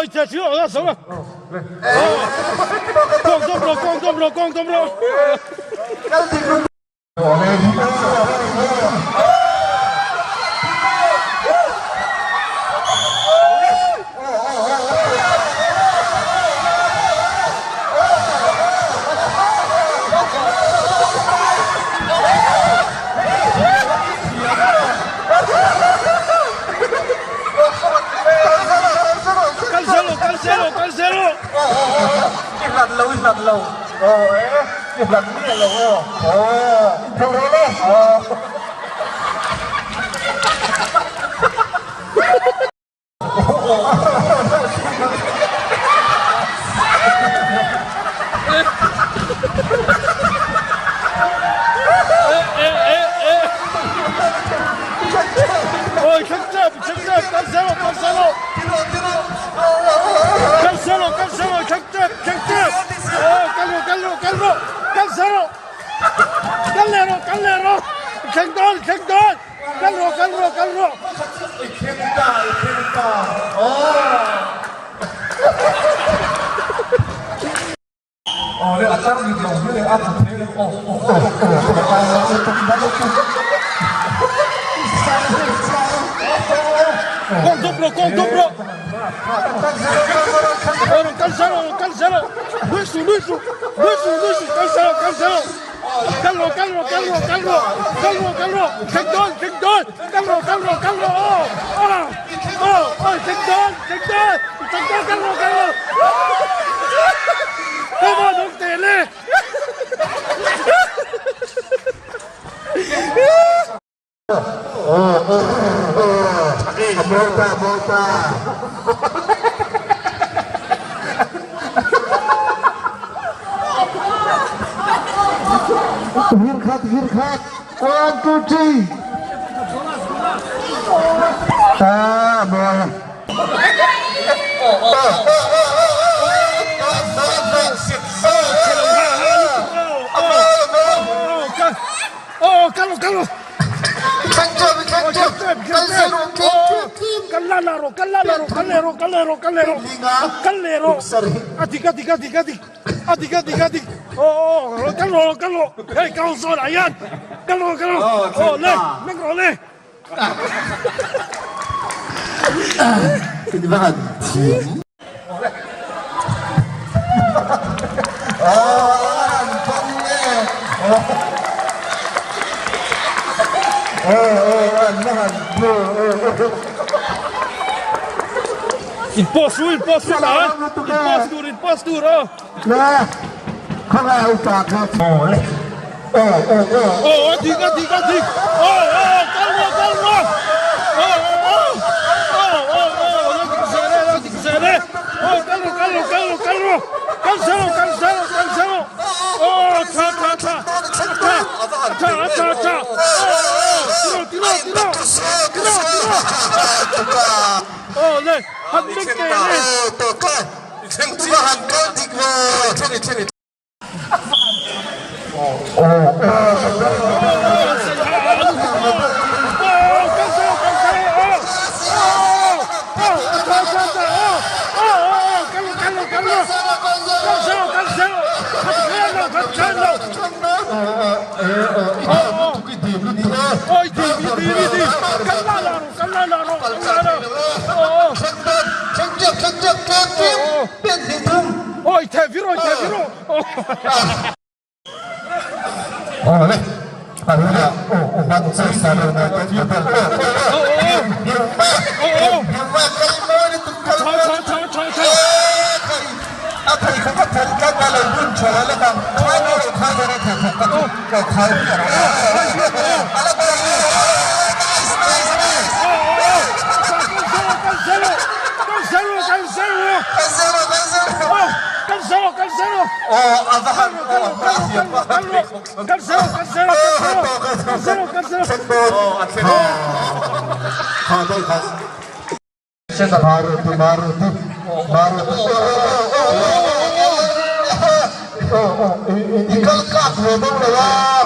一起去了，走了。光中路，光中路，光中路。1, 2, 3. Ah, bola. Oh, Carlos, Carlos. Callalaro, callalaro, callero, callero, callero. Callero. Adik, adik, adik, adik. Adik, adik, adik. Oh, oh, Carlos, Carlos. Hey, Carlos, ayan. Carlos, Carlos. Oh, le, negro, le. In post, in post, in post, in post, oh. Oh, adik, adik, adik. Oh, oh, calmo, calmo. Oh, oh, oh, oh, oh, oh, calmo, calmo, calmo, calmo. Cancelo, cancelo, cancelo. Oh, cha, cha, cha. Cha, cha, cha, cha. Oh, oh, tiro, tiro, tiro. Tiro, tiro. Oh, le, han big le. Maruti Maruti Maruti I kal kak ve deuh lo a.